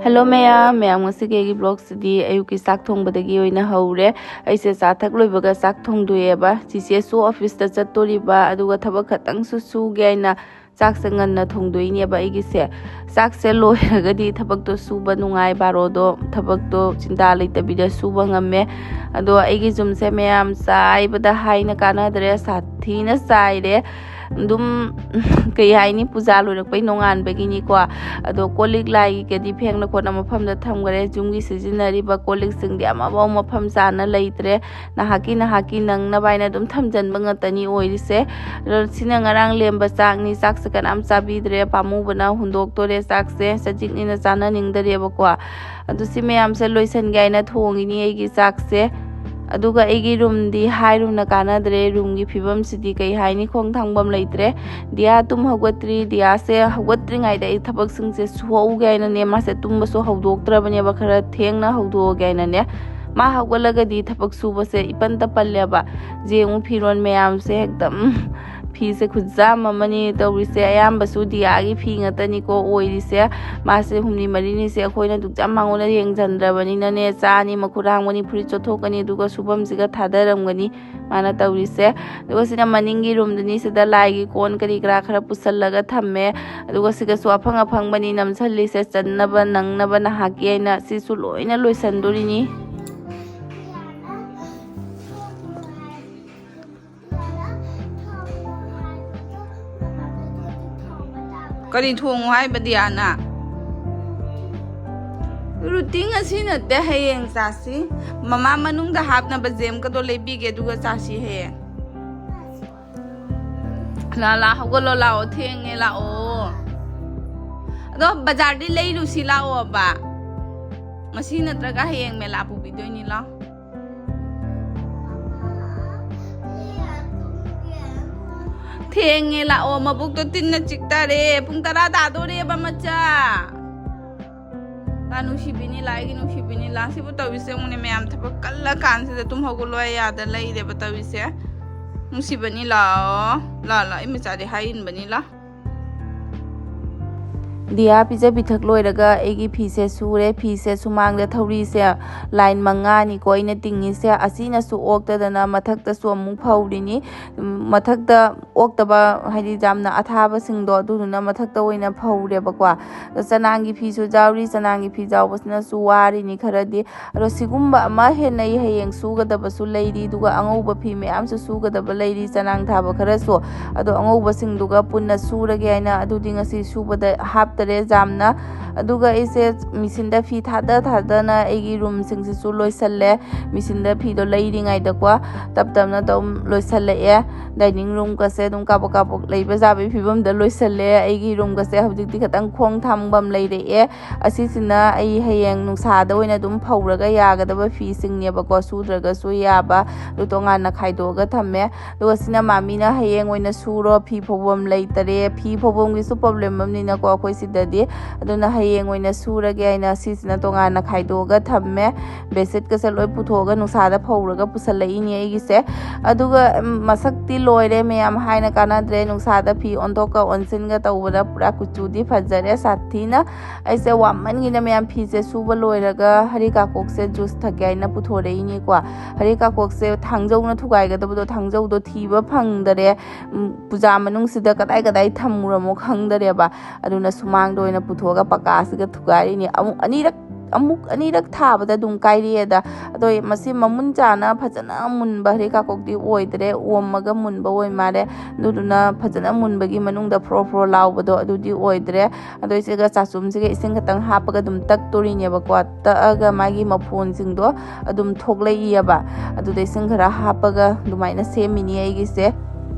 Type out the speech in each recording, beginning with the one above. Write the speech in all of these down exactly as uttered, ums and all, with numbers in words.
Hello ꯃꯌꯥꯝ, ꯃꯌꯥꯝ ꯉꯁꯤꯒꯤ ꯑꯩꯒꯤ vlogꯁꯤꯗꯤ ꯑꯌꯨꯛꯀꯤ ꯆꯥꯛ ꯊꯣꯡꯕꯗꯒꯤ ꯑꯣꯏꯅ ꯍꯧꯔꯦ꯫ ꯑꯩꯁꯦ ꯆꯥ ꯊꯛ ꯂꯣꯏꯕꯒ ꯆꯥꯛ ꯊꯣꯡꯗꯣꯛꯑꯦꯕ꯫ ꯆꯤꯆꯦꯁꯨ officeꯇ ꯆꯠꯇꯣꯔꯤꯕ, ꯑꯗꯨꯒ ꯊꯕꯛ ꯈꯛꯇꯪꯁꯨ ꯁꯨꯒꯦ ꯍꯥꯏꯅ ꯆꯥꯛꯁꯦ ꯉꯟꯅ ꯊꯣꯡꯗꯣꯛꯏꯅꯦꯕ ꯑꯩꯒꯤꯁꯦ꯫ ꯆꯥꯛꯁꯦ ꯂꯣꯏꯔꯒꯗꯤ ꯊꯕꯛꯇꯣ ꯁꯨꯕ ꯅꯨꯡꯉꯥꯏ, ꯕꯥꯔꯣꯗꯣ ꯊꯕꯛꯇꯣ ꯆꯤꯟꯇꯥ ꯂꯩꯇꯕꯤꯗ ꯁꯨꯕ ꯉꯝꯃꯦ꯫ ꯑꯗꯣ ꯑꯩꯒꯤ ꯌꯨꯝꯁꯦ ꯃꯌꯥꯝ ꯆꯥꯏꯕꯗ ꯍꯥꯏꯅ ꯀꯥꯟꯅꯗ꯭ꯔꯦ, ꯁꯥꯊꯤꯅ ꯆꯥꯏꯔꯦ꯫ ꯑꯗꯨꯝ ꯀꯩ ꯍꯥꯏꯅꯤ, ꯄꯨꯖꯥ ꯂꯣꯏꯔꯛꯄꯩ ꯅꯣꯡꯉꯥꯟꯕꯒꯤꯅꯤꯀꯣ꯫ ꯑꯗꯣ ꯀꯣꯜ ꯂꯤꯛ ꯂꯥꯏꯒꯤꯒꯗꯤ ꯐꯦꯡꯅ ꯈꯣꯠꯅ ꯃꯐꯝꯗ ꯊꯝꯈ꯭ꯔꯦ꯫ ꯌꯨꯝꯒꯤ ꯁꯤꯖꯤꯟꯅꯔꯤꯕ ꯀꯣꯜ ꯂꯤꯛꯁꯤꯡꯗꯤ ꯑꯃꯐꯥꯎ ꯃꯐꯝ ꯆꯥꯅ ꯂꯩꯇ꯭ꯔꯦ꯫ ꯅꯍꯥꯛꯀꯤ ꯅꯍꯥꯛꯀꯤ ꯅꯪꯅꯕ ꯍꯥꯏꯅ ꯑꯗꯨꯝ ꯊꯝꯖꯤꯟꯕ ꯉꯥꯛꯇꯅꯤ ꯑꯣꯏꯔꯤꯁꯦ꯫ ꯑꯗꯣ ꯁꯤꯅ ꯉꯔꯥꯡ ꯂꯦꯝꯕ ꯆꯥꯛꯅꯤ꯫ ꯆꯥꯛꯁꯦ ꯀꯅꯥꯝ ꯆꯥꯕꯤꯗ꯭ꯔꯦ, ꯄꯥꯝꯃꯨꯕꯅ ꯍꯨꯟꯗꯣꯛꯇꯣꯔꯦ ꯆꯥꯛꯁꯦ꯫ ꯆꯖꯤꯛꯅꯤꯅ ꯆꯥꯅꯅꯤꯡꯗꯔꯦꯕꯀꯣ꯫ ꯑꯗꯨ ꯁꯤ ꯃꯌꯥꯝꯁꯦ ꯂꯣꯏꯁꯟꯒꯦ ꯍꯥꯏꯅ ꯊꯣꯡꯉꯤꯅꯤ ꯑꯩꯒꯤ ꯆꯥꯛꯁꯦ꯫ ꯑꯗꯨꯒ ꯑꯩꯒꯤ ꯔꯨꯝꯗꯤ ꯍꯥꯏꯔꯨꯅ ꯀꯥꯟꯅꯗ꯭ꯔꯦ꯫ ꯔꯨꯝꯒꯤ ꯐꯤꯕꯝꯁꯤꯗꯤ ꯀꯩ ꯍꯥꯏꯅꯤ, ꯈꯣꯡ ꯊꯥꯡꯐꯝ ꯂꯩꯇ꯭ꯔꯦ꯫ ꯗꯤꯌꯥ ꯇꯨꯝ ꯍꯧꯒꯠꯇ꯭ꯔꯤ꯫ ꯗꯤꯌꯥꯁꯦ ꯍꯧꯒꯠꯇ꯭ꯔꯤꯉꯩꯗ ꯑꯩ ꯊꯕꯛꯁꯤꯡꯁꯦ ꯁꯨꯍꯧꯒꯦ ꯍꯥꯏꯅꯅꯦ, ꯃꯥꯁꯦ ꯇꯨꯝꯕꯁꯨ ꯍꯧꯗꯣꯛꯇ꯭ꯔꯕꯅꯦꯕ, ꯈꯔ ꯊꯦꯡꯅ ꯍꯧꯗꯣꯛꯑꯒꯦ ꯍꯥꯏꯅꯅꯦ꯫ ꯃꯥ ꯍꯧꯒꯠꯂꯒꯗꯤ ꯊꯕꯛ ꯁꯨꯕꯁꯦ ꯏꯄꯟꯇ ꯄꯜꯂꯦꯕ꯫ ꯌꯦꯡꯉꯨ, ꯐꯤꯔꯣꯜ ꯃꯌꯥꯝꯁꯦ ꯍꯦꯛꯇ, ꯎꯝ, ꯐꯤꯁꯦ ꯈꯨꯠꯆꯥꯝ ꯑꯃꯅꯤ ꯇꯧꯔꯤꯁꯦ꯫ ꯑꯌꯥꯝꯕꯁꯨ ꯗꯤꯌꯥꯒꯤ ꯐꯤ ꯉꯥꯛꯇꯅꯤꯀꯣ ꯑꯣꯏꯔꯤꯁꯦ꯫ ꯃꯥꯁꯦ ꯍꯨꯝꯅꯤ ꯃꯔꯤꯅꯤꯁꯦ ꯑꯩꯈꯣꯏꯅ ꯑꯗꯨꯛ ꯌꯥꯝ ꯃꯉꯣꯟꯗ ꯌꯦꯡꯁꯤꯟꯗ꯭ꯔꯕꯅꯤꯅꯅꯦ, ꯆꯥꯅꯤ, ꯃꯈꯨꯠ ꯍꯥꯡꯕꯅꯤ, ꯐꯨꯔꯤꯠ ꯆꯣꯠꯊꯣꯛꯀꯅꯤ, ꯑꯗꯨꯒ ꯁꯨꯐꯝꯁꯤꯒ ꯊꯥꯗꯔꯝꯒꯅꯤ ꯃꯥꯅ ꯇꯧꯔꯤꯁꯦ꯫ ꯑꯗꯨꯒ ꯁꯤꯅ ꯃꯅꯤꯡꯒꯤ ꯔꯨꯝꯗꯨꯅꯤ, ꯁꯤꯗ ꯂꯥꯏꯒꯤ ꯀꯣꯟ ꯀꯔꯤ ꯀꯔꯥ ꯈꯔ ꯄꯨꯁꯜꯂꯒ ꯊꯝꯃꯦ꯫ ꯑꯗꯨꯒ ꯁꯤꯒꯁꯨ ꯑꯐꯪ ꯑꯐꯪꯕꯅꯤ ꯅꯝꯁꯜꯂꯤꯁꯦ, ꯆꯟꯅꯕ ꯅꯪꯅꯕ ꯅꯍꯥꯛꯀꯤ ꯍꯥꯏꯅ꯫ ꯁꯤꯁꯨ ꯂꯣꯏꯅ ꯂꯣꯏꯁꯟꯗꯣꯔꯤꯅꯤ꯫ ꯀꯔꯤ ꯊꯣꯡꯉꯨ ꯍꯥꯏꯕ ꯗꯤꯌꯥꯅ? ꯔꯨꯇꯤ ꯉꯁꯤ ꯅꯠꯇꯦ, ꯍꯌꯦꯡ ꯆꯥꯁꯤ꯫ ꯃꯃꯥ ꯃꯅꯨꯡꯗ ꯍꯥꯞꯅꯕ ꯖꯦꯝꯒꯗꯣ ꯂꯩꯕꯤꯒꯦ, ꯑꯗꯨꯒ ꯆꯥꯁꯤ ꯍꯌꯦꯡ꯫ ꯂꯥ, ꯂꯥ, ꯍꯧꯒꯠꯂꯣ, ꯂꯥꯛꯑꯣ, ꯊꯦꯡꯉꯦ, ꯂꯥꯛꯑꯣ꯫ ꯑꯗꯣ ꯕꯖꯥꯔꯗꯤ ꯂꯩꯔꯨꯁꯤ ꯂꯥꯛꯑꯣꯕ꯫ ꯉꯁꯤ ꯅꯠꯇ꯭ꯔꯒ ꯍꯌꯦꯡ ꯃꯦꯂꯥ ꯄꯨꯕꯤꯗꯣꯏꯅꯤ, ꯂꯥꯎ꯫ ꯊꯦꯡꯉꯦ, ꯂꯥꯛꯑꯣ, ꯃꯕꯨꯛꯇꯣ ꯇꯤꯟꯅ ꯆꯤꯛꯇꯔꯦ꯫ ꯄꯨꯡ ꯇꯔꯥ ꯇꯥꯗꯣꯔꯦꯕ, ꯃꯆꯥ꯫ ꯂꯥ, ꯅꯨꯡꯁꯤꯕꯤꯅꯤ, ꯂꯥ, ꯑꯩꯒꯤ ꯅꯨꯡꯁꯤꯕꯤꯅꯤ, ꯂꯥ꯫ ꯁꯤꯕꯨ ꯇꯧꯔꯤꯁꯦ ꯌꯦꯡꯉꯨꯅꯦ ꯃꯌꯥꯝ, ꯊꯕꯛ ꯀꯜꯂ ꯀꯥꯟꯁꯤꯗ ꯇꯨꯝ ꯍꯧꯒꯠꯂꯣ ꯍꯥꯏ ꯌꯥꯗ ꯂꯩꯔꯦꯕ ꯇꯧꯔꯤꯁꯦ꯫ ꯅꯨꯡꯁꯤꯕꯅꯤ, ꯂꯥꯛꯑꯣ꯫ ꯂꯥ, ꯂꯥ, ꯑꯩ ꯃꯆꯥꯗꯤ ꯍꯥꯏ ꯏꯟꯕꯅꯤ, ꯂꯥ꯫ ꯗꯤꯌꯥ ꯄꯤꯖ ꯄꯤꯊꯛ ꯂꯣꯏꯔꯒ ꯑꯩꯒꯤ ꯐꯤꯁꯦ ꯁꯨꯔꯦ꯫ ꯐꯤꯁꯦ ꯁꯨꯃꯥꯡꯗ ꯊꯧꯔꯤꯁꯦ ꯂꯥꯏꯟ ꯃꯉꯥꯅꯤꯀꯣ ꯑꯩꯅ ꯇꯤꯡꯉꯤꯁꯦ꯫ ꯑꯁꯤꯅꯁꯨ ꯑꯣꯛꯇꯗꯅ ꯃꯊꯛꯇꯁꯨ ꯑꯃꯨꯛ ꯐꯧꯔꯤꯅꯤ꯫ ꯎꯝ, ꯃꯊꯛꯇ ꯑꯣꯛꯇꯕ, ꯍꯥꯏꯗꯤ ꯌꯥꯝꯅ ꯑꯊꯥꯕꯁꯤꯡꯗꯣ, ꯑꯗꯨꯗꯨꯅ ꯃꯊꯛꯇ ꯑꯣꯏꯅ ꯐꯧꯔꯦꯕꯀꯣ꯫ ꯑꯗꯣ ꯆꯅꯥꯡꯒꯤ ꯐꯤꯁꯨ ꯌꯥꯎꯔꯤ꯫ ꯆꯅꯥꯡꯒꯤ ꯐꯤ ꯌꯥꯎꯕꯁꯤꯅꯁꯨ ꯋꯥꯔꯤꯅꯤ ꯈꯔꯗꯤ꯫ ꯑꯗꯣ ꯁꯤꯒꯨꯝꯕ ꯑꯃ ꯍꯦꯟꯅ ꯑꯩ ꯍꯌꯦꯡ ꯁꯨꯒꯗꯕꯁꯨ ꯂꯩꯔꯤ, ꯑꯗꯨꯒ ꯑꯉꯧꯕ ꯐꯤ ꯃꯌꯥꯝꯁꯨ ꯁꯨꯒꯗꯕ ꯂꯩꯔꯤ, ꯆꯅꯥꯡ ꯊꯥꯕ ꯈꯔꯁꯨ꯫ ꯑꯗꯣ ꯑꯉꯧꯕꯁꯤꯡꯗꯨꯒ ꯄꯨꯟꯅ ꯁꯨꯔꯒꯦ ꯍꯥꯏꯅ ꯑꯗꯨꯗꯤ ꯉꯁꯤ ꯁꯨꯕꯗ ꯍꯥꯞꯇꯔꯦ ꯌꯥꯝꯅ꯫ ꯑꯗꯨꯒ ꯑꯩꯁꯦ ꯃꯤꯁꯤꯟꯗ ꯐꯤ ꯊꯥꯗ ꯊꯥꯗꯅ ꯑꯩꯒꯤ ꯔꯨꯝꯁꯤꯡꯁꯤꯁꯨ ꯂꯣꯏꯁꯜꯂꯦ꯫ ꯃꯤꯁꯤꯟꯗ ꯐꯤꯗꯣ ꯂꯩꯔꯤꯉꯩꯗꯀꯣ ꯇꯞ ꯇꯞꯅ ꯑꯗꯨꯝ ꯂꯣꯏꯁꯜꯂꯛꯑꯦ꯫ ꯗꯥꯏꯅꯤꯡ ꯔꯨꯝꯒꯁꯦ ꯑꯗꯨꯝ ꯀꯥꯕꯛ ꯀꯥꯕꯛ ꯂꯩꯕ ꯌꯥꯕꯒꯤ ꯐꯤꯕꯝꯗ ꯂꯣꯏꯁꯜꯂꯦ꯫ ꯑꯩꯒꯤ ꯔꯨꯝꯒꯁꯦ ꯍꯧꯖꯤꯛꯇꯤ ꯈꯤꯇꯪ ꯈꯣꯡ ꯊꯥꯡꯐꯝ ꯂꯩꯔꯛꯑꯦ꯫ ꯑꯁꯤꯁꯤꯅ ꯑꯩ ꯍꯌꯦꯡ ꯅꯨꯡꯁꯥꯗ ꯑꯣꯏꯅ ꯑꯗꯨꯝ ꯐꯧꯔꯒ ꯌꯥꯒꯗꯕ ꯐꯤꯁꯤꯡꯅꯦꯕꯀꯣ, ꯁꯨꯗ꯭ꯔꯒꯁꯨ ꯌꯥꯕ꯫ ꯑꯗꯨ ꯇꯣꯉꯥꯟꯅ ꯈꯥꯏꯗꯣꯛꯑꯒ ꯊꯝꯃꯦ꯫ ꯑꯗꯨꯒ ꯁꯤꯅ ꯃꯥꯃꯤꯅ ꯍꯌꯦꯡ ꯑꯣꯏꯅ ꯁꯨꯔꯣ, ꯐꯤ ꯐꯧꯐꯝ ꯂꯩꯇꯔꯦ꯫ ꯐꯤ ꯐꯧꯐꯝꯒꯤꯁꯨ ꯄ꯭ꯔꯣꯕ꯭ꯂꯦꯝ ꯑꯃꯅꯤꯅꯀꯣ ꯑꯩꯈꯣꯏ ꯁꯤꯗꯗꯤ꯫ ꯑꯗꯨꯅ ꯍꯌꯦꯡ ꯑꯣꯏꯅ ꯁꯨꯔꯒꯦ ꯍꯥꯏꯅ ꯁꯤꯁꯤꯅ ꯇꯣꯉꯥꯟꯅ ꯈꯥꯏꯗꯣꯛꯑꯒ ꯊꯝꯃꯦ꯫ ꯕꯦꯗꯁꯤꯠꯀꯁꯦ ꯂꯣꯏ ꯄꯨꯊꯣꯛꯑꯒ ꯅꯨꯡꯁꯥꯗ ꯐꯧꯔꯒ ꯄꯨꯁꯜꯂꯛꯏꯅꯦ ꯑꯩꯒꯤꯁꯦ꯫ ꯑꯗꯨꯒ, ꯎꯝ, ꯃꯁꯛꯇꯤ ꯂꯣꯏꯔꯦ ꯃꯌꯥꯝ, ꯍꯥꯏꯅ ꯀꯥꯟꯅꯗ꯭ꯔꯦ꯫ ꯅꯨꯡꯁꯥꯗ ꯐꯤ ꯑꯣꯟꯊꯣꯛꯀ ꯑꯣꯟꯁꯤꯟꯒ ꯇꯧꯕꯗ ꯄꯨꯔꯥ ꯀꯨꯆꯨꯗꯤ ꯐꯖꯔꯦ ꯁꯥꯊꯤꯅ꯫ ꯑꯩꯁꯦ ꯋꯥꯃꯟꯒꯤꯅ ꯃꯌꯥꯝ, ꯐꯤꯁꯦ ꯁꯨꯕ ꯂꯣꯏꯔꯒ ꯍꯔꯤꯀꯥꯀꯣꯛꯁꯦ ꯖꯨꯁ ꯊꯛꯀꯦ ꯍꯥꯏꯅ ꯄꯨꯊꯣꯔꯛꯏꯅꯤꯀꯣ꯫ ꯍꯔꯤꯀꯥꯀꯣꯛꯁꯦ ꯊꯥꯡꯖꯧꯅ ꯊꯨꯒꯥꯏꯒꯗꯕꯗꯣ ꯊꯥꯡꯖꯧꯗꯣ ꯊꯤꯕ ꯐꯪꯗꯔꯦ꯫ ꯎꯝ, ꯄꯨꯖꯥ ꯃꯅꯨꯡꯁꯤꯗ ꯀꯗꯥꯏ ꯀꯗꯥꯏ ꯊꯝꯃꯨꯔꯃꯣ ꯈꯪꯗꯔꯦꯕ꯫ ꯑꯗꯨꯅ ꯁꯨꯃꯥꯡꯗ ꯑꯣꯏꯅ ꯄꯨꯊꯣꯛꯑꯒ ꯄꯀꯥꯁꯤꯒ ꯊꯨꯒꯥꯏꯔꯤꯅꯤ꯫ ꯑꯃꯨꯛ ꯑꯅꯤꯔꯛ, ꯑꯃꯨꯛ ꯑꯅꯤꯔꯛ ꯊꯥꯕꯗ ꯑꯗꯨꯝ ꯀꯥꯏꯔꯛꯑꯦꯗ꯫ ꯑꯗꯣ ꯃꯁꯤ ꯃꯃꯨꯟ ꯆꯥꯅ ꯐꯖꯅ ꯃꯨꯟꯕ ꯍꯔꯤꯀꯥꯀꯣꯛꯇꯤ ꯑꯣꯏꯗ꯭ꯔꯦ, ꯑꯣꯝꯃꯒ ꯃꯨꯟꯕ ꯑꯣꯏ ꯃꯥꯜꯂꯦ꯫ ꯑꯗꯨꯗꯨꯅ ꯐꯖꯅ ꯃꯨꯟꯕꯒꯤ ꯃꯅꯨꯡꯗ ꯐ꯭ꯔꯣ ꯐ꯭ꯔꯣ ꯂꯥꯎꯕꯗꯣ ꯑꯗꯨꯗꯤ ꯑꯣꯏꯗ꯭ꯔꯦ꯫ ꯑꯗꯣ ꯑꯩꯁꯤꯒ ꯆꯥꯆꯨꯝꯁꯤꯒ ꯏꯁꯤꯡ ꯈꯛꯇꯪ ꯍꯥꯞꯄꯒ ꯑꯗꯨꯝ ꯇꯛꯇꯣꯔꯤꯅꯦꯕꯀꯣ꯫ ꯇꯛꯑꯒ ꯃꯥꯒꯤ ꯃꯐꯣꯟꯁꯤꯡꯗꯣ ꯑꯗꯨꯝ ꯊꯣꯛꯂꯛꯏꯑꯕ꯫ ꯑꯗꯨꯗ ꯏꯁꯤꯡ ꯈꯔ ꯍꯥꯞꯄꯒ ꯑꯗꯨꯃꯥꯏꯅ ꯁꯦꯝꯃꯤꯅꯤ ꯑꯩꯒꯤꯁꯦ꯫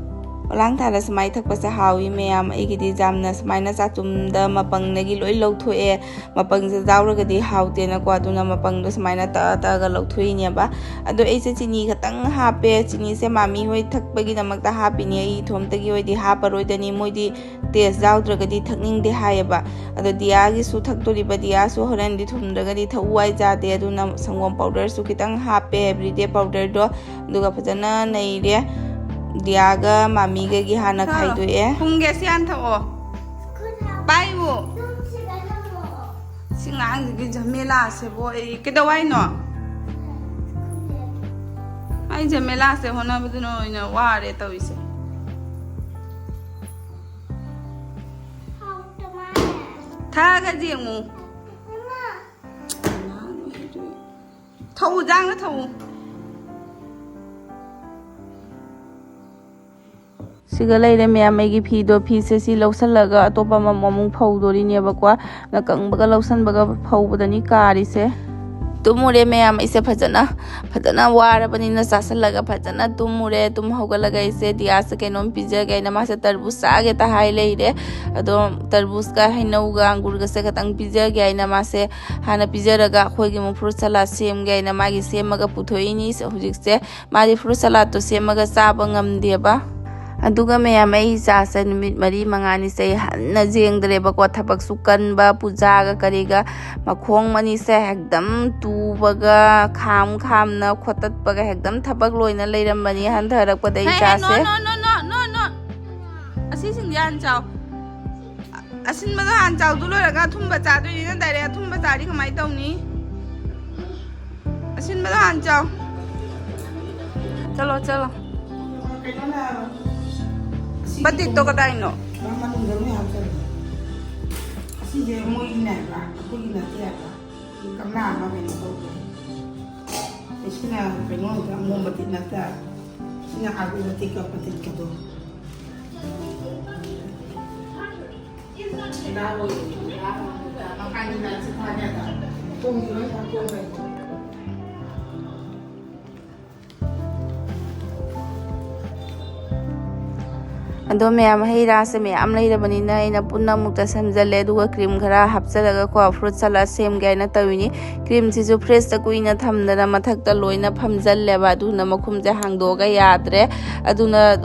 ꯄꯣꯂꯥꯡ ꯊꯥꯗ ꯁꯨꯃꯥꯏꯅ ꯊꯛꯄꯁꯦ ꯍꯥꯎꯏ ꯃꯌꯥꯝ꯫ ꯑꯩꯒꯤꯗꯤ ꯌꯥꯝꯅ ꯁꯨꯃꯥꯏꯅ ꯆꯥꯆꯨꯝꯗ ꯃꯄꯪꯗꯒꯤ ꯂꯣꯏ ꯂꯧꯊꯣꯛꯑꯦ꯫ ꯃꯄꯪꯁꯦ ꯌꯥꯎꯔꯒꯗꯤ ꯍꯥꯎꯇꯦꯅꯀꯣ, ꯑꯗꯨꯅ ꯃꯄꯪꯗꯣ ꯁꯨꯃꯥꯏꯅ ꯇꯛꯑ ꯇꯛꯑꯒ ꯂꯧꯊꯣꯛꯏꯅꯦꯕ꯫ ꯑꯗꯣ ꯑꯩꯁꯦ ꯆꯤꯅꯤ ꯈꯛꯇꯪ ꯍꯥꯞꯄꯦ꯫ ꯆꯤꯅꯤꯁꯦ ꯃꯥꯃꯤ ꯍꯣꯏ ꯊꯛꯄꯒꯤꯗꯃꯛꯇ ꯍꯥꯞꯄꯤꯅꯦ, ꯑꯩ ꯏꯊꯣꯝꯇꯒꯤ ꯑꯣꯏꯗꯤ ꯍꯥꯞꯄꯔꯣꯏꯗꯅꯤ, ꯃꯣꯏꯗꯤ ꯇꯦꯁ ꯌꯥꯎꯗ꯭ꯔꯒꯗꯤ ꯊꯛꯅꯤꯡꯗꯦ ꯍꯥꯏꯌꯦꯕ꯫ ꯑꯗꯣ ꯗꯤꯌꯥꯒꯤꯁꯨ ꯊꯛꯇꯣꯔꯤꯕ, ꯗꯤꯌꯥꯁꯨ ꯍꯣꯔꯦꯟꯗꯤ ꯊꯨꯝꯗ꯭ꯔꯒꯗꯤ ꯊꯛꯎ ꯍꯥꯏ ꯌꯥꯗꯦ꯫ ꯑꯗꯨꯅ ꯁꯪꯒꯣꯝ ꯄꯥꯎꯗꯔꯁꯨ ꯈꯤꯇꯪ ꯍꯥꯞꯄꯦ, ꯑꯦꯕ꯭ꯔꯤꯗꯦ ꯄꯥꯎꯗꯔꯗꯣ꯫ ꯑꯗꯨꯒ ꯐꯖꯅ ꯅꯩꯔꯦ꯫ ꯗꯤꯌꯥꯒ ꯃꯥꯃꯤꯒꯒꯤ ꯍꯥꯟꯅ ꯈꯥꯏꯗꯣꯛꯑꯦ꯫ ꯄꯨꯝꯒꯦ, ꯁꯤ ꯍꯥꯟꯅ ꯊꯛꯑꯣ꯫ ꯄꯥꯏꯌꯨ꯫ ꯁꯤ ꯑꯉꯥꯡꯁꯤꯒꯤ ꯖꯃꯦꯂꯥꯁꯤꯕꯨ ꯑꯩ ꯀꯩꯗꯧ ꯍꯥꯏꯅꯣ? ꯑꯩ ꯖꯃꯦꯂꯥꯁꯦ ꯍꯣꯠꯅꯕꯗꯨꯅ ꯑꯣꯏꯅ ꯋꯥꯔꯦ ꯇꯧꯔꯤꯁꯦ꯫ ꯊꯛꯑꯒ ꯌꯦꯡꯉꯨ꯫ ꯊꯛꯎ, ꯖꯥꯡꯅ ꯊꯛꯎ꯫ ꯁꯤꯒ ꯂꯩꯔꯦ ꯃꯌꯥꯝ, ꯑꯩꯒꯤ ꯐꯤꯗꯣ꯫ ꯐꯤꯁꯦ ꯁꯤ ꯂꯧꯁꯜꯂꯒ ꯑꯇꯣꯞꯄ ꯑꯃꯃꯨꯛ ꯑꯃꯨꯛ ꯐꯧꯗꯣꯔꯤꯅꯦꯕꯀꯣ꯫ ꯅ ꯀꯪꯕꯒ ꯂꯧꯁꯟꯕꯒ ꯐꯧꯕꯗꯅꯤ ꯀꯥꯔꯤꯁꯦ꯫ ꯇꯨꯝꯃꯨꯔꯦ ꯃꯌꯥꯝ, ꯑꯩꯁꯦ ꯐꯖꯅ, ꯐꯖꯅ ꯋꯥꯔꯕꯅꯤꯅ ꯆꯥꯁꯜꯂꯒ ꯐꯖꯅ ꯇꯨꯝꯃꯨꯔꯦ꯫ ꯇꯨꯝ ꯍꯧꯒꯠꯂꯒ ꯑꯩꯁꯦ ꯗꯤꯌꯥꯁꯦ ꯀꯩꯅꯣꯝ ꯄꯤꯖꯒꯦ ꯍꯥꯏꯅ ꯃꯥꯁꯦ ꯇꯔꯕꯨꯖ ꯆꯥꯒꯦꯇ ꯍꯥꯏ ꯂꯩꯔꯦ꯫ ꯑꯗꯣ ꯇꯔꯕꯨꯖꯀ ꯍꯩꯅꯧꯒ ꯑꯪꯒꯨꯔꯒꯁꯦ ꯈꯇꯪ ꯄꯤꯖꯒꯦ ꯍꯥꯏꯅ ꯃꯥꯁꯦ ꯍꯥꯟꯅ ꯄꯤꯖꯔꯒ ꯑꯩꯈꯣꯏꯒꯤ ꯑꯃꯨꯛ ꯐ꯭ꯔꯨꯠ ꯁꯂꯥꯗ ꯁꯦꯝꯒꯦ ꯍꯥꯏꯅ ꯃꯥꯒꯤ ꯁꯦꯝꯃꯒ ꯄꯨꯊꯣꯛꯏꯅꯤ ꯍꯧꯖꯤꯛꯁꯦ꯫ ꯃꯥꯗꯤ ꯐ꯭ꯔꯨꯠ ꯁꯂꯥꯗꯇꯣ ꯁꯦꯝꯃꯒ ꯆꯥꯕ ꯉꯝꯗꯦꯕ꯫ ꯑꯗꯨꯒ ꯃꯌꯥꯝ, ꯑꯩ ꯏꯆꯥꯁꯦ ꯅꯨꯃꯤꯠ ꯃꯔꯤ ꯃꯉꯥꯅꯤꯁꯦ ꯑꯩ ꯍꯟꯅ ꯌꯦꯡꯗ꯭ꯔꯦꯕꯀꯣ꯫ ꯊꯕꯛꯁꯨ ꯀꯟꯕ, ꯄꯨꯖꯥꯒ ꯀꯔꯤꯒ, ꯃꯈꯣꯡ ꯑꯅꯤꯁꯦ ꯍꯦꯛꯇꯝ ꯇꯨꯕꯒ, ꯈꯥꯝ ꯈꯥꯝꯅ ꯈꯣꯠꯇꯠꯄꯒ, ꯍꯦꯛꯇꯝ ꯊꯕꯛ ꯂꯣꯏꯅ ꯂꯩꯔꯝꯕꯅꯤ꯫ ꯍꯟꯊꯔꯛꯄꯗ ꯑꯩ ꯍꯦ, ꯍꯦ, ꯏꯆꯥꯁꯦ꯫ No, no, no, no, no, no. ꯑꯁꯤꯁꯤꯡꯁꯦ ꯍꯥꯟꯅ ꯆꯥꯎ꯫ ꯑꯁꯤꯟꯕꯗꯣ ꯍꯥꯟꯅ ꯆꯥꯎꯗꯨ ꯂꯣꯏꯔꯒ ꯑꯊꯨꯝꯕ ꯆꯥꯗꯣꯏꯅꯤꯅ, ꯗꯥꯏꯔꯦꯛ ꯑꯊꯨꯝꯕ ꯆꯥꯗꯤ ꯀꯃꯥꯏꯅ ꯇꯧꯅꯤ? ꯑꯁꯤꯟꯕꯗꯣ ꯍꯥꯟꯅ ꯆꯥꯎ꯫ ꯆꯠꯂꯣ, ꯆꯠꯂꯣ꯫ ꯕꯇꯤꯠꯇꯣ ꯀꯗꯥꯏꯅꯣ? ꯃꯅꯨꯡꯗ ꯂꯣꯏ ꯍꯥꯞꯆꯜꯂꯦ꯫ ꯑꯁꯤꯁꯦ ꯃꯣꯏꯒꯤꯅꯦ ꯍꯥꯏꯕ, ꯑꯩꯈꯣꯏꯒꯤ ꯅꯠꯇꯦ ꯍꯥꯏꯕ꯫ ꯒꯝꯂꯥ ꯑꯃ ꯀꯩꯅꯣ ꯇꯧꯕꯅꯦ꯫ ꯁꯤꯅ ꯀꯩꯅꯣ, ꯑꯃꯣꯝ ꯃꯇꯤꯠ ꯅꯠꯇ, ꯁꯤꯅ ꯑꯥꯂꯨ ꯃꯇꯤꯠꯀ ꯃꯇꯤꯠꯀꯗꯣ꯫ ꯑꯗꯣ ꯃꯌꯥꯝ, ꯍꯩ ꯔꯥꯁꯦ ꯃꯌꯥꯝ ꯂꯩꯔꯕꯅꯤꯅ ꯑꯩꯅ ꯄꯨꯟꯅ ꯑꯃꯨꯛꯇ ꯁꯦꯝꯖꯜꯂꯦ꯫ ꯑꯗꯨꯒ ꯀ꯭ꯔꯤꯝ ꯈꯔ ꯍꯥꯞꯆꯜꯂꯒꯀꯣ, ꯐ꯭ꯔꯨꯠ ꯁꯂꯥꯗ ꯁꯦꯝꯒꯦ ꯍꯥꯏꯅ ꯇꯧꯔꯤꯅꯤ꯫ ꯀ꯭ꯔꯤꯝꯁꯤꯁꯨ ꯐ꯭ꯔꯤꯖꯇ ꯀꯨꯏꯅ ꯊꯝꯗꯅ ꯃꯊꯛꯇ ꯂꯣꯏꯅ ꯐꯝꯖꯜꯂꯦꯕ꯫ ꯑꯗꯨꯅ ꯃꯈꯨꯝꯁꯦ ꯍꯥꯡꯗꯣꯛꯑꯒ ꯌꯥꯗ꯭ꯔꯦ꯫ ꯑꯗꯨꯅ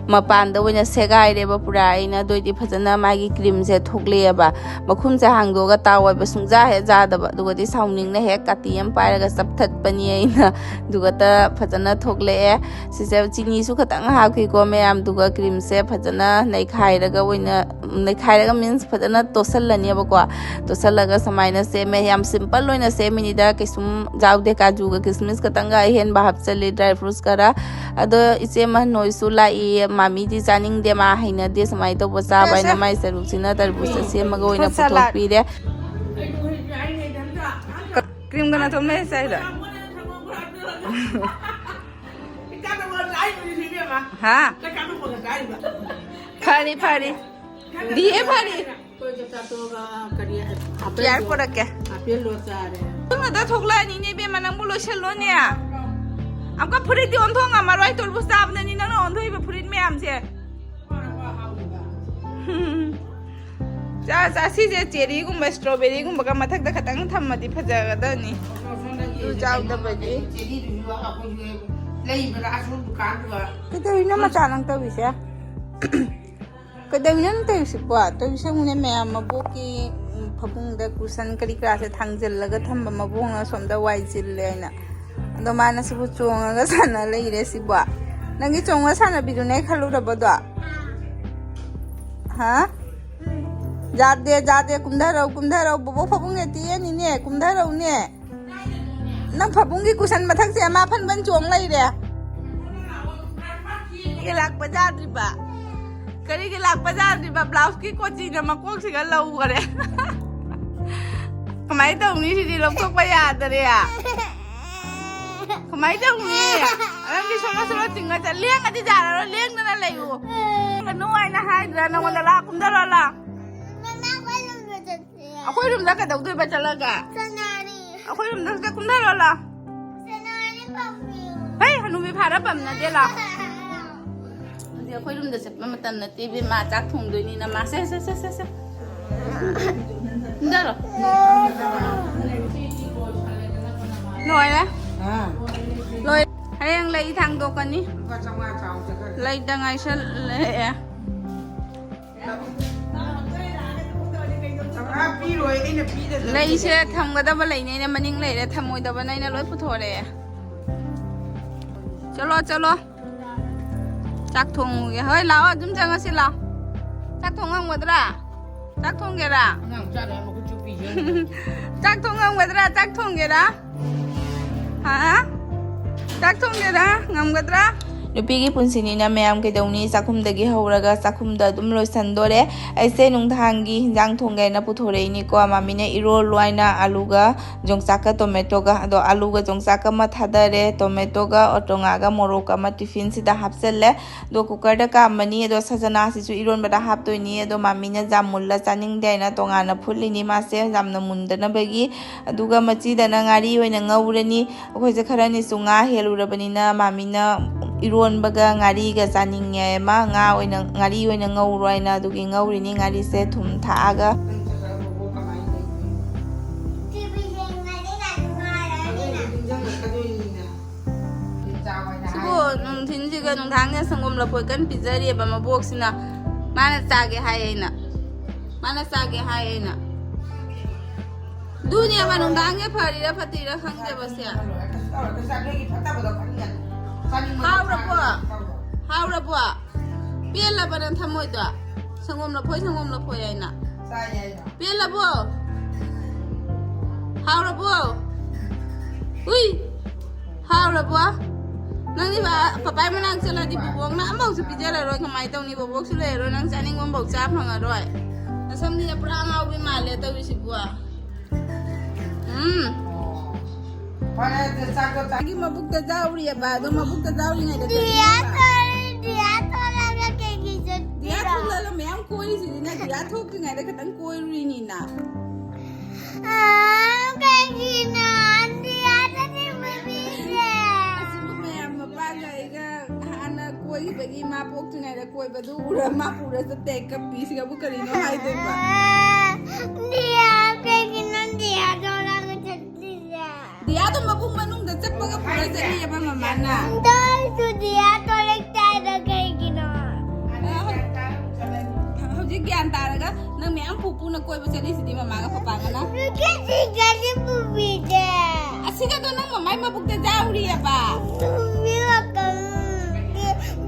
ꯃꯄꯥꯟꯗ ꯑꯣꯏꯅ ꯁꯦꯒꯥꯏꯔꯦꯕ ꯄꯨꯔꯥ꯫ ꯑꯩꯅ ꯑꯗꯨꯑꯣꯏꯗꯤ ꯐꯖꯅ ꯃꯥꯒꯤ ꯀ꯭ꯔꯤꯝꯁꯦ ꯊꯣꯛꯂꯛꯑꯦꯕ꯫ ꯃꯈꯨꯝꯁꯦ ꯍꯥꯡꯗꯣꯛꯑꯒ ꯇꯥꯎ ꯍꯥꯏꯕ ꯁꯨꯡꯌꯥ ꯍꯦꯛ ꯌꯥꯗꯕ꯫ ꯑꯗꯨꯒꯗꯤ ꯁꯥꯎꯅꯤꯡꯅ ꯍꯦꯛ ꯀꯥꯇꯤ ꯑꯃ ꯄꯥꯏꯔꯒ ꯆꯞꯊꯠꯄꯅꯤ ꯑꯩꯅ꯫ ꯑꯗꯨꯒ ꯐꯖꯅ ꯊꯣꯛꯂꯛꯑꯦ꯫ ꯁꯤꯁꯦ ꯆꯤꯅꯤꯁꯨ ꯈꯇꯪ ꯍꯥꯞꯈꯤꯀꯣ ꯃꯌꯥꯝ, ꯑꯗꯨꯒ ꯀ꯭ꯔꯤꯝ ꯁꯦ ꯐꯖꯅ ꯅꯩꯈꯥꯏꯔꯒ ꯑꯣꯏꯅ, ꯅꯩꯈꯥꯏꯔꯒ means ꯐꯖꯅ ꯇꯣꯠꯁꯜꯂꯅꯦꯕꯀꯣ꯫ ꯇꯣꯠꯁꯜꯂꯒ ꯁꯨꯃꯥꯏꯅ ꯁꯦꯝꯃꯦ꯫ ꯌꯥꯝ simple ꯑꯣꯏꯅ ꯁꯦꯝꯃꯤꯅꯤꯗ, ꯀꯩꯁꯨꯝ ꯌꯥꯎꯗꯦ꯫ ꯀꯥꯖꯨꯒ ꯀꯤꯁꯃꯤꯁ ꯈꯛꯇꯪꯒ ꯑꯍꯦꯟꯕ ꯍꯥꯞꯆꯜꯂꯤ, dry fruits ꯈꯔ꯫ ꯑꯗꯣ ꯏꯆꯦ ꯑꯃ ꯅꯣꯏꯁꯨ ꯂꯥꯛꯏ, ꯃꯥꯃꯤꯗꯤ ꯆꯥꯅꯤꯡꯗꯦ, ꯃꯥ ꯍꯩꯅꯗꯦ ꯁꯨꯃꯥꯏꯅ ꯇꯧꯕ ꯆꯥꯕ ꯍꯥꯏꯅ꯫ ꯃꯥꯏ ꯁꯔꯨꯛꯁꯤꯅ ꯇꯔꯕꯨꯖꯇ ꯁꯦꯝꯃꯒ ꯑꯣꯏꯅ ꯄꯨꯊꯣꯛꯄꯤꯔꯦ꯫ ꯀ꯭ꯔꯤꯝꯒ ꯅꯥꯇꯣꯝ ꯂꯩ ꯆꯥꯏꯗ꯫ ꯍꯥ? ꯐꯔꯤ, ꯐꯔꯤ꯫ ꯗꯤꯌꯦ ꯐꯔꯤ꯫ ꯆꯤꯌꯥꯔ ꯄꯨꯔꯛꯀꯦ꯫ ꯑꯗꯨꯅꯗ ꯊꯣꯛꯂꯛꯑꯅꯤꯅꯦ ꯏꯕꯦꯝꯃ, ꯅꯪꯕꯨ ꯂꯣꯏꯁꯜꯂꯣꯅꯦ꯫ ꯑꯃꯨꯛꯀ ꯐꯨꯔꯤꯠꯇꯤ ꯑꯣꯟꯊꯣꯛ ꯉꯝꯃꯔꯣꯏ, ꯇꯨꯔꯕꯨꯁ ꯆꯥꯕꯗꯅꯤ ꯅꯪꯅ ꯑꯣꯟꯊꯣꯛꯏꯕ ꯐꯨꯔꯤꯠ ꯃꯌꯥꯝꯁꯦ꯫ ꯆꯥ, ꯆꯥ, ꯁꯤꯁꯦ ꯆꯦꯔꯤꯒꯨꯝꯕ, strawberryꯒꯨꯝꯕꯒ ꯃꯊꯛꯇ ꯈꯇꯪ ꯊꯝꯃꯗꯤ ꯐꯖꯒꯗꯕꯅꯤ꯫ ꯑꯗꯨ ꯆꯥꯎꯗꯕꯒꯤ꯫ ꯂꯩꯕ꯭ꯔꯥ ꯑꯁꯣꯝ ꯗꯨꯀꯥꯟꯗꯨꯒ? ꯀꯩꯗꯧꯔꯤꯅꯣ ꯃꯆꯥ ꯅꯪ ꯇꯧꯔꯤꯁꯦ? ꯀꯩꯗꯧꯔꯤꯅꯣ ꯅꯪ ꯇꯧꯔꯤꯁꯤꯕꯣ? ꯇꯧꯔꯤꯁꯦ ꯌꯦꯡꯉꯨꯅꯦ, ꯃꯌꯥꯝ ꯃꯕꯣꯛꯀꯤ, ꯎꯝ, ꯐꯃꯨꯡꯗ cushion ꯀꯔꯤ ꯀꯔꯥꯁꯦ ꯊꯥꯡꯖꯤꯜꯂꯒ ꯊꯝꯕ, ꯃꯕꯣꯛꯅ ꯁꯣꯝꯗ ꯋꯥꯏ ꯆꯤꯜꯂꯦ ꯍꯥꯏꯅ꯫ ꯑꯗꯣ ꯃꯥꯅ ꯁꯤꯕꯨ ꯆꯣꯡꯉꯒ ꯁꯥꯟꯅ ꯂꯩꯔꯦ ꯁꯤꯕꯣ꯫ ꯅꯪꯒꯤ ꯆꯣꯡꯉ ꯁꯥꯟꯅꯕꯤꯗꯨꯅꯦ ꯈꯜꯂꯨꯔꯕꯗꯣ? ꯍꯥ? ꯌꯥꯗꯦ, ꯌꯥꯗꯦ, ꯀꯨꯝꯊꯔꯧ, ꯀꯨꯝꯊꯔꯧ, ꯕꯣꯕꯣꯛ ꯐꯃꯨꯡꯒ ꯇꯦꯛꯑꯅꯤꯅꯦ, ꯀꯨꯝꯊꯔꯧꯅꯦ꯫ ꯅꯪ ꯐꯃꯨꯡꯒꯤ cushion ꯃꯊꯛꯁꯦ ꯑꯃ ꯐꯟ ꯐꯟ ꯆꯣꯡ ꯂꯩꯔꯦ꯫ ꯀꯔꯤꯒꯤ ꯂꯥꯛꯄ ꯌꯥꯗ꯭ꯔꯤꯕ? ꯀꯔꯤꯒꯤ ꯂꯥꯛꯄ ꯌꯥꯗ꯭ꯔꯤꯕ? Blouseꯀꯤ ꯀꯣꯆꯤꯅ ꯃꯀꯣꯛꯁꯤꯒ ꯂꯧꯈꯔꯦ꯫ ꯀꯃꯥꯏꯅ ꯇꯧꯅꯤ ꯁꯤꯗꯤ? ꯂꯧꯊꯣꯛꯄ ꯌꯥꯗꯔꯦ꯫ ꯀꯃꯥꯏꯅ ꯇꯧꯅꯤ? ꯅꯪꯗꯤ ꯁꯣꯂꯣ ꯁꯣꯂꯣ ꯆꯤꯡꯉ ꯆꯠ-, ꯂꯦꯡꯉꯗꯤ ꯌꯥꯔꯔꯣꯏ, ꯂꯦꯡꯗꯅ ꯂꯩꯌꯨ꯫ ꯀꯩꯅꯣ ꯍꯥꯏꯅ ꯍꯥꯏꯗ꯭ꯔꯥ ꯅꯪꯉꯣꯟꯗ? ꯂꯥꯛ, ꯀꯨꯝꯊꯔꯣ, ꯂꯥꯛ꯫ ꯑꯩꯈꯣꯏ ꯔꯨꯝꯗ ꯀꯩꯗꯧꯗꯣꯏꯕ ꯆꯠꯂꯒ? ꯁꯅꯥꯔꯤ꯫ ꯑꯩꯈꯣꯏ ꯔꯨꯝꯗ ꯆꯠ-, ꯀꯨꯝꯊꯔꯣ, ꯂꯥꯛ꯫ ꯁꯅꯥꯔꯤ ꯄꯝꯃꯤ꯫ ꯍꯩ, ꯍꯅꯨꯕꯤ ꯐꯥꯔ ꯄꯝꯅꯗꯦ, ꯂꯥꯛ꯫ ꯑꯗꯨꯗꯤ ꯑꯩꯈꯣꯏ ꯔꯨꯝꯗ ꯆꯠꯄ ꯃꯇꯝ ꯅꯠꯇꯦ ꯏꯕꯦꯝꯃ, ꯆꯥꯛ ꯊꯣꯡꯗꯣꯏꯅꯤꯅ ꯃꯥ꯫ ꯁꯦ, ꯁꯦ, ꯁꯦ, ꯁꯦ, ꯁꯦ꯫ ꯀꯨꯝꯊꯔꯣ꯫ ꯂꯣꯏꯔꯦ꯫ ꯑꯥ꯫ ꯂꯣꯏꯔꯦ꯫ ꯍꯌꯦꯡ ꯂꯩ ꯊꯥꯡꯗꯣꯛꯀꯅꯤ꯫ ꯂꯨꯄꯥ ꯆꯥꯝꯃꯉꯥ ꯆꯥꯎꯗ ꯈꯔ꯫ ꯂꯩꯇ ꯉꯥꯏꯁꯜꯂꯛꯑꯦ꯫ ꯆꯥꯝꯃꯉꯥ ꯄꯤꯔꯣꯏ, ꯑꯩꯅ ꯄꯤꯗꯗꯅ꯫ ꯂꯩꯁꯦ ꯊꯝꯒꯗꯕ ꯂꯩꯅꯦ, ꯑꯩꯅ ꯃꯅꯤꯡ ꯂꯩꯔꯦ, ꯊꯝꯃꯣꯏꯗꯕꯅ ꯑꯩꯅ ꯂꯣꯏ ꯄꯨꯊꯣꯔꯛꯑꯦ꯫ ꯆꯠꯂꯣ, ꯆꯠꯂꯣ꯫ ꯆꯥꯛ ꯊꯣꯡꯉꯨꯒꯦ꯫ ꯍꯣꯏ, ꯂꯥꯛꯑꯣ, ꯑꯗꯨꯝ ꯆꯪꯉꯁꯤ, ꯂꯥꯛꯑꯣ꯫ ꯆꯥꯛ ꯊꯣꯡ ꯉꯝꯒꯗ꯭ꯔꯥ? ꯆꯥꯛ ꯊꯣꯡꯒꯦꯔꯥ? ꯑꯉꯥꯡ ꯆꯥꯅ ꯃꯈꯨꯠ ꯆꯨꯞꯄꯤꯁꯦ꯫ ꯆꯥꯛ ꯊꯣꯡ ꯉꯝꯒꯗ꯭ꯔꯥ? ꯆꯥꯛ ꯊꯣꯡꯒꯦꯔꯥ? ꯍꯥ? ꯆꯥꯛ ꯊꯣꯡꯒꯦꯔꯥ? ꯉꯝꯒꯗ꯭ꯔꯥ? ꯅꯨꯄꯤꯒꯤ ꯄꯨꯟꯁꯤꯅꯤꯅ ꯃꯌꯥꯝ ꯀꯩꯗꯧꯅꯤ, ꯆꯥꯛꯈꯨꯝꯗꯒꯤ ꯍꯧꯔꯒ ꯆꯥꯛꯈꯨꯝꯗ ꯑꯗꯨꯝ ꯂꯣꯏꯁꯟꯗꯣꯔꯦ꯫ ꯑꯩꯁꯦ ꯅꯨꯡꯗꯥꯡꯒꯤ ꯍꯤꯟꯖꯥꯡ ꯊꯣꯡꯒꯦꯅ ꯄꯨꯊꯣꯔꯛꯏꯅꯤꯀꯣ꯫ ꯃꯃꯤꯅ ꯏꯔꯣꯜꯂꯣ ꯍꯥꯏꯅ ꯑꯥꯂꯨꯒ ꯌꯣꯡꯆꯥꯛꯀ ꯇꯣꯃꯦꯇꯣꯒ, ꯑꯗꯣ ꯑꯥꯂꯨꯒ ꯌꯣꯡꯆꯥꯛꯀ ꯑꯃ ꯊꯥꯗꯔꯦ, ꯇꯣꯃꯦꯇꯣꯒ ꯑꯣꯇꯣꯉꯥꯒ ꯃꯣꯔꯣꯛ ꯑꯃ ꯇꯤꯐꯤꯟꯁꯤꯗ ꯍꯥꯞꯆꯜꯂꯦ꯫ ꯑꯗꯣ ꯀꯨꯀꯔꯗ ꯀꯥꯝꯃꯅꯤ꯫ ꯑꯗꯣ ꯁꯖꯅꯥꯁꯤꯁꯨ ꯏꯔꯣꯟꯕꯗ ꯍꯥꯞꯇꯣꯏꯅꯤ꯫ ꯑꯗꯣ ꯃꯥꯃꯤꯅ ꯖꯥꯝ ꯃꯨꯜꯂ ꯆꯥꯅꯤꯡꯗꯦ ꯍꯥꯏꯅ ꯇꯣꯉꯥꯟꯅ ꯐꯨꯠꯂꯤꯅꯤ ꯃꯥꯁꯦ ꯌꯥꯝꯅ ꯃꯨꯟꯗꯅꯕꯒꯤ꯫ ꯑꯗꯨꯒ ꯃꯆꯤꯗꯅ ꯉꯥꯔꯤ ꯑꯣꯏꯅ ꯉꯧꯔꯅꯤ꯫ ꯑꯩꯈꯣꯏꯁꯦ ꯈꯔꯅꯤꯁꯨ ꯉꯥ ꯍꯦꯜꯂꯨꯔꯕꯅꯤꯅ ꯃꯥꯃꯤꯅ ꯏꯔꯣꯟꯕꯒ ꯉꯥꯔꯤꯒ ꯆꯥꯅꯤꯡꯉꯦ, ꯃꯥ ꯉꯥ ꯑꯣꯏꯅ, ꯉꯥꯔꯤ ꯑꯣꯏꯅ ꯉꯧꯔꯣ ꯍꯥꯏꯅ꯫ ꯑꯗꯨꯒꯤ ꯉꯧꯔꯤꯅꯤ ꯉꯥꯔꯤꯁꯦ ꯊꯨꯝ ꯊꯥꯛꯑꯒ꯫ ꯁꯤꯕꯨ ꯅꯨꯡꯊꯤꯟꯁꯤꯒ ꯅꯨꯡꯗꯥꯡꯁꯤꯒ ꯁꯪꯒꯣꯝ ꯂꯐꯣꯏ ꯀꯟꯅ ꯄꯤꯖꯔꯤꯑꯕ ꯃꯕꯣꯛꯁꯤꯅ꯫ ꯃꯥꯅ ꯆꯥꯒꯦ ꯍꯥꯏ ꯑꯩꯅ꯫ ꯃꯥꯅ ꯆꯥꯒꯦ ꯍꯥꯏ ꯑꯩꯅ꯫ ꯑꯗꯨꯅꯦꯕ ꯅꯨꯡꯗꯥꯡꯁꯦ ꯐꯔꯤꯔꯥ ꯐꯠꯇ꯭ꯔꯤꯔꯥ ꯈꯪꯗꯦꯕ ꯁꯦ꯫ ꯍꯥꯎꯔꯕꯣ? ꯍꯥꯎꯔꯕꯣ? ꯄꯦꯜꯂꯕ ꯅꯪ ꯊꯃꯣꯏꯗꯣ? ꯁꯪꯒꯣꯝ ꯂꯐꯣꯏ, ꯁꯪꯒꯣꯝ ꯂꯐꯣꯏ ꯍꯥꯏꯅ꯫ ꯄꯦꯜꯂꯕꯣ? ꯍꯥꯎꯔꯕꯣ? ꯎꯏ! ꯍꯥꯎꯔꯕꯣ? ꯅꯪꯗꯤ ꯄꯥ-, ꯄꯄꯥꯏ ꯃꯅꯥꯛ ꯆꯠꯂꯗꯤ ꯕꯣꯕꯣꯛꯅ ꯑꯃꯐꯥꯎꯁꯨ ꯄꯤꯖꯔꯔꯣꯏ꯫ ꯀꯃꯥꯏꯅ ꯇꯧꯅꯤ? ꯕꯣꯕꯣꯛꯁꯨ ꯂꯩꯔꯔꯣꯏ, ꯅꯪ ꯆꯥꯅꯤꯡꯕ ꯑꯃꯐꯥꯎ ꯆꯥ ꯐꯪꯉꯔꯣꯏ꯫ ꯅꯁꯝꯁꯤꯅ ꯄꯨꯔꯥ ꯑꯉꯥꯎꯕꯤ ꯃꯥꯜꯂꯦ ꯇꯧꯔꯤꯁꯤꯕꯣ꯫ ꯎꯝ꯫ ꯐꯔꯦ, ꯑꯗꯨ ꯆꯥꯛꯇꯣ ꯆꯥ-, ꯑꯩꯒꯤ ꯃꯕꯨꯛꯇ ꯖꯥꯎꯔꯤꯑꯕ, ꯑꯗꯣ ꯃꯕꯨꯛꯇ ꯖꯥꯎꯔꯤꯉꯩꯗ ꯗꯤꯌꯥ ꯀꯩꯗꯧꯅꯤꯕ? ꯊꯣꯛꯂꯦ, ꯗꯤꯌꯥ ꯊꯣꯛꯂꯒ ꯀꯩꯒꯤ ꯗꯤꯌꯥ ꯆꯠꯇ꯭ꯔꯤꯕ? ꯊꯣꯛꯂꯒ ꯃꯌꯥꯝ ꯀꯣꯏꯔꯤꯁꯤꯗꯤ ꯅꯪ ꯗꯤꯌꯥ ꯊꯣꯛꯇ꯭ꯔꯤꯉꯩꯗ ꯈꯤꯇꯪ ꯀꯣꯏꯔꯨꯏꯅꯤꯅ꯫ ꯑꯥ, ꯀꯩꯒꯤꯅꯣ ꯗꯤꯌꯥ ꯆꯠꯅꯤꯡꯕ ꯃꯤꯁꯦ? ꯑꯁꯤꯕꯨ ꯃꯌꯥꯝ ꯃꯄꯥꯒ ꯑꯩꯒ ꯍꯥꯟꯅ ꯀꯣꯏꯈꯤꯕꯒꯤ ꯃꯥ ꯄꯣꯛꯇ꯭ꯔꯤꯉꯩꯗ ꯀꯣꯏꯕꯗꯨ ꯎꯔ ꯃꯥ ꯄꯨꯔ ꯆꯠꯇꯦ ꯀꯞꯄꯤꯁꯤꯒꯕꯨ ꯀꯔꯤꯅꯣ ꯍꯥꯏꯗꯣꯏꯕ? ꯑꯥ, ꯗꯤꯌꯥ, ꯀꯩꯒꯤꯅꯣ ꯗꯤꯌꯥ ꯊꯣꯛꯂꯒ ꯆꯠꯇ꯭ꯔꯤꯁꯦ? ꯗꯤꯌꯥꯗꯣ ꯃꯕꯨꯡ ꯃꯅꯨꯡꯗ ꯆꯠꯄꯒ ꯄꯨꯔ ꯆꯠꯂꯤꯑꯕ ꯃꯃꯥꯅ꯫ ꯑꯗꯣ ꯑꯩꯁꯨ ꯗꯤꯌꯥ ꯊꯣꯛꯂꯛꯇꯦ ꯍꯥꯏꯗꯣ ꯀꯩꯒꯤꯅꯣ? ꯍꯧꯖꯤꯛ ꯒ꯭ꯌꯥꯟ ꯇꯥꯔꯒ ꯅꯪ ꯃꯌꯥꯝ ꯄꯨ ꯄꯨꯅ ꯀꯣꯏꯕ ꯆꯠꯂꯤꯁꯤꯗꯤ ꯃꯃꯥꯒ ꯄꯄꯥꯒꯅ꯫ ꯀꯦꯖꯤꯒꯗꯤ ꯄꯨꯕꯤꯗꯦ꯫ ꯑꯁꯤꯒꯗꯣ ꯅꯪ ꯃꯃꯥꯏ ꯃꯕꯨꯛꯇ ꯌꯥꯎꯔꯤꯑꯕ꯫ ꯄꯨꯕꯤꯔꯛꯀꯅꯨ꯫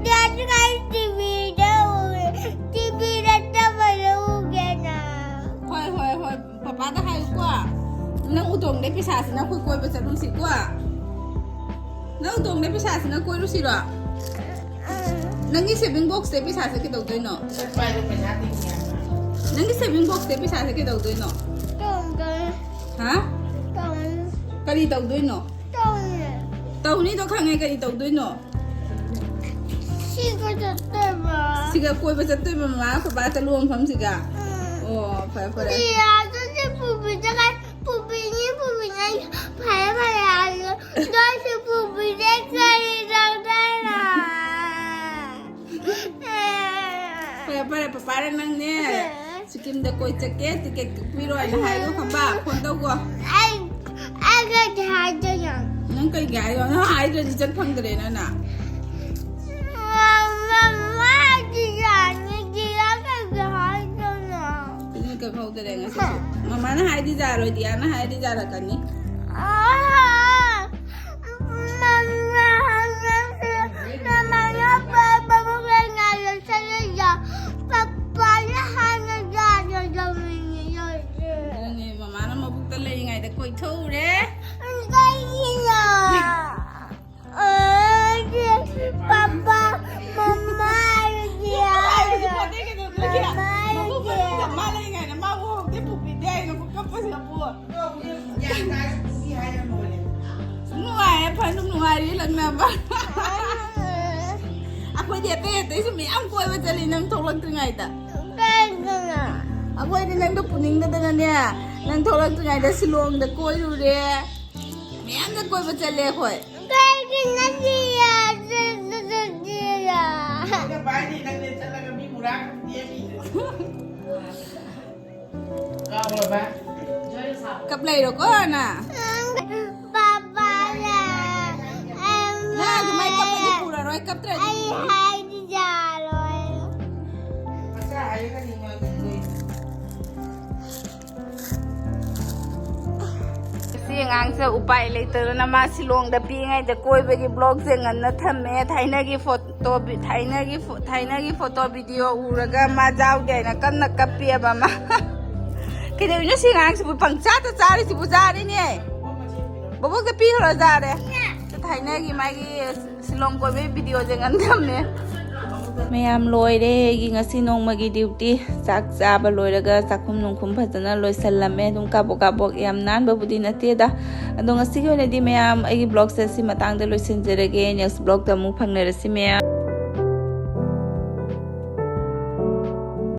ꯗꯤꯌꯥꯁꯨ ꯁꯤꯀꯣ, ꯅꯪ ꯇꯣꯡꯗ ꯄꯩꯁꯥꯁꯤꯅ ꯀꯣꯏꯔꯨꯁꯤꯔꯣ? ꯅꯪꯒꯤ saving boxꯇꯩ ꯄꯩꯁꯥꯁꯦ ꯀꯩꯗꯧꯗꯣꯏꯅꯣ? ꯅꯪꯒꯤ saving boxꯇꯩ ꯄꯩꯁꯥꯁꯦ ꯀꯩꯗꯧꯗꯣꯏꯅꯣ? ꯇꯣꯡꯗꯣꯏ꯫ ꯍꯥ? ꯇꯣꯡ-, ꯀꯔꯤ ꯇꯧꯗꯣꯏꯅꯣ? ꯇꯣꯡꯉꯦ꯫ ꯇꯧꯅꯤꯗꯣ ꯈꯪꯉꯦ, ꯀꯔꯤ ꯇꯧꯗꯣꯏꯅꯣ? ꯁꯤꯒ ꯆꯠꯇꯣꯏꯕ꯫ ꯁꯤꯒ ꯀꯣꯏꯕ ꯆꯠꯇꯣꯏꯕ, ꯃꯃꯥ ꯄꯄꯥ ꯆꯠꯂꯨ ꯃꯐꯝꯁꯤꯒ? ꯎꯝ꯫ ꯑꯣ, ꯐꯔꯦ, ꯐꯔꯦ꯫ ꯁꯤ ꯑꯥꯗ ꯁꯤ ꯄꯨꯕꯤꯗ ꯀꯥꯏ-, ꯄꯨꯕꯤꯅꯤ, ꯄꯨꯕꯤꯅꯤ꯫ ꯐꯔꯦ, ꯐꯔꯦ ꯍꯥꯏꯔꯦ꯫ ꯅꯣꯏꯁꯨ ꯄꯨꯕꯤꯗꯦ, ꯀꯔꯤ ꯇꯧꯗꯣꯏꯅꯣ? ꯐꯔꯦ, ꯐꯔꯦ, ꯄꯄꯥꯅ ꯅꯪꯅꯦ꯫ ꯁꯤꯀꯤꯝꯗ ꯀꯣꯏ ꯆꯠꯀꯦ, ticket ꯀꯛꯄꯤꯔꯣ ꯍꯥꯏꯅ ꯍꯥꯏꯌꯣ, ꯈꯪꯕ? Phone ꯇꯧꯀꯣ꯫ ꯑꯩ, ꯑꯩ ꯀꯩ ꯍꯥꯏꯗꯣꯏꯅꯣ? ꯅꯪ ꯀꯩꯒꯤ ꯍꯥꯏꯌꯣ? ꯅꯪ ꯍꯥꯏꯗ꯭ꯔꯗꯤ ꯆꯠ ꯐꯪꯗ꯭ꯔꯦꯅ ꯅꯪ꯫ ꯃꯃꯥ, ꯗꯤꯌꯥꯅ, ꯗꯤꯌꯥ ꯀꯩꯒꯤ ꯍꯥꯏꯗꯣꯏꯅꯣ? Ticket ꯀꯛꯍꯧꯗ꯭ꯔꯦ ꯉꯁꯤꯁꯨ꯫ ꯃꯃꯥꯅ ꯍꯥꯏꯗꯤ ꯌꯥꯔꯣꯏ, ꯗꯤꯌꯥꯅ ꯍꯥꯏꯗꯤ ꯌꯥꯔꯛꯀꯅꯤ꯫ ꯑꯥ, ꯃꯃꯥ, ꯃꯃꯥꯅ ꯄꯥꯄꯥꯕꯨ ꯀꯩꯅꯣ ꯆꯠꯂꯤꯗꯣ? ꯄꯥꯄꯥꯅ ꯍꯥꯟꯅ ꯌꯥꯗ꯭ꯔꯕꯅꯤꯅꯦ꯫ ꯑꯗꯨꯅꯦ, ꯃꯃꯥꯅ ꯃꯕꯨꯛꯇ ꯂꯩꯔꯤꯉꯩꯗ ꯀꯣꯏꯊꯣꯛꯎꯔꯦ꯫ ꯀꯩꯒꯤꯅꯣ? ꯑꯩꯒꯤ ꯄꯥꯄꯥ, ꯃꯃꯥꯒꯤ ꯍꯥꯏꯔꯒ, ꯃꯃꯥꯒꯤ꯫ ꯃꯥ ꯂꯩꯔꯤꯉꯩꯗ ꯃꯥꯕꯨ ꯍꯧꯖꯤꯛ ꯄꯨꯕꯤꯗꯦ ꯍꯥꯏꯅ ꯀꯞꯄꯁꯤꯅ ꯄꯨ꯫ ꯅꯨꯡꯉꯥꯏꯌꯦ, ꯐꯅ ꯅꯨꯡꯉꯥꯏꯔꯤ ꯂꯛꯅꯕ꯫ ꯑꯩꯈꯣꯏꯗꯤ ꯑꯇꯩ ꯑꯇꯩꯁꯨ ꯃꯌꯥꯝ ꯀꯣꯏꯕ ꯆꯠꯂꯤ ꯅꯪ ꯊꯣꯛꯂꯛꯇ꯭ꯔꯤꯉꯩꯗ꯫ ꯀꯩꯒꯤꯅꯣ? ꯑꯩꯈꯣꯏꯗꯤ ꯅꯪꯗꯣ ꯄꯨꯅꯤꯡꯗꯗꯅꯅꯦ, ꯅꯪ ꯊꯣꯛꯂꯛꯇ꯭ꯔꯤꯉꯩꯗ ꯁꯤꯂꯣꯡꯗ ꯀꯣꯏꯔꯨꯔꯦ, ꯃꯌꯥꯝꯗ ꯀꯣꯏꯕ ꯆꯠꯂꯦ ꯑꯩꯈꯣꯏ꯫ ꯀꯩꯒꯤ ꯅꯠꯇꯤꯌꯦ? ꯑꯩꯅ ꯚꯥꯏꯗꯤ ꯅꯪꯅꯦ ꯆꯠꯂꯒ ꯃꯤ ꯃꯨꯔꯥ ꯈꯛ ꯅꯦꯝꯃꯤꯁꯦ꯫ ꯀꯞ ꯂꯩꯔꯣꯀꯣ, ꯅ꯫ ꯕꯕꯥꯅ, ꯅ ꯑꯗꯨꯃꯥꯏ ꯀꯞꯄꯗꯤ ꯄꯨꯔꯔꯣꯏ, ꯀꯞꯇ꯭ꯔꯗꯤ꯫ ꯑꯩ ꯍꯥꯏꯗꯤ ꯌꯥꯔꯣꯏ꯫ ꯁꯤ ꯑꯉꯥꯡꯁꯦ ꯎꯄꯥꯏ ꯂꯩꯇꯗꯅ ꯃꯥ ꯁꯤꯂꯣꯡꯗ ꯄꯤꯛꯏꯉꯩꯗ ꯀꯣꯏꯕꯒꯤ vlogꯁꯦ ꯉꯟꯅ ꯊꯝꯃꯦ꯫ ꯊꯥꯏꯅꯒꯤ photo, ꯊꯥꯏꯅꯒꯤ pho-, ꯊꯥꯏꯅꯒꯤ photo video ꯎꯔꯒ ꯃꯥ ꯌꯥꯎꯗꯦ ꯍꯥꯏꯅ ꯀꯟꯅ ꯀꯞꯄꯤꯑꯕ ꯃꯥ꯫ ꯀꯩꯗꯧꯔꯤꯅꯣ ꯁꯤ ꯑꯉꯥꯡꯁꯤꯕꯨ ꯄꯪꯆꯥꯗ ꯆꯥꯔꯤꯁꯤꯕꯨ? ꯆꯥꯔꯤꯅꯦ꯫ ꯕꯣꯕꯣꯛꯇ ꯄꯤꯈ꯭ꯔꯣ ꯌꯥꯔꯦ꯫ ꯊꯥꯏꯅꯒꯤ ꯃꯥꯒꯤ ꯁꯤꯂꯣꯡ ꯀꯣꯏꯕꯒꯤ ꯚꯤꯗꯤꯑꯣꯁꯦ ꯉꯟꯊꯝꯃꯦ꯫ ꯃꯌꯥꯝ, ꯂꯣꯏꯔꯦ ꯑꯩꯒꯤ ꯉꯁꯤ ꯅꯣꯡꯃꯒꯤ ꯗ꯭ꯌꯨꯇꯤ꯫ ꯆꯥꯛ ꯆꯥꯕ ꯂꯣꯏꯔꯒ ꯆꯥꯛꯈꯨꯝ ꯅꯨꯡꯈꯨꯝ ꯐꯖꯅ ꯂꯣꯏꯁꯜꯂꯝꯃꯦ꯫ ꯑꯗꯨꯝ ꯀꯥꯕꯣꯛ ꯀꯥꯕꯣꯛ, ꯌꯥꯝ ꯅꯥꯟꯕꯕꯨꯗꯤ ꯅꯠꯇꯦꯗ꯫ ꯑꯗꯣ ꯉꯁꯤꯒꯤ ꯑꯣꯏꯅꯗꯤ ꯃꯌꯥꯝ, ꯑꯩꯒꯤ ꯕ꯭ꯂꯣꯒꯁꯦ ꯁꯤ ꯃꯇꯥꯡꯗ ꯂꯣꯏꯁꯤꯟꯖꯔꯒꯦ꯫ ꯅꯦꯛꯁ ꯕ꯭ꯂꯣꯒꯇ ꯑꯃꯨꯛ ꯐꯪꯅꯔꯁꯤ ꯃꯌꯥꯝ꯫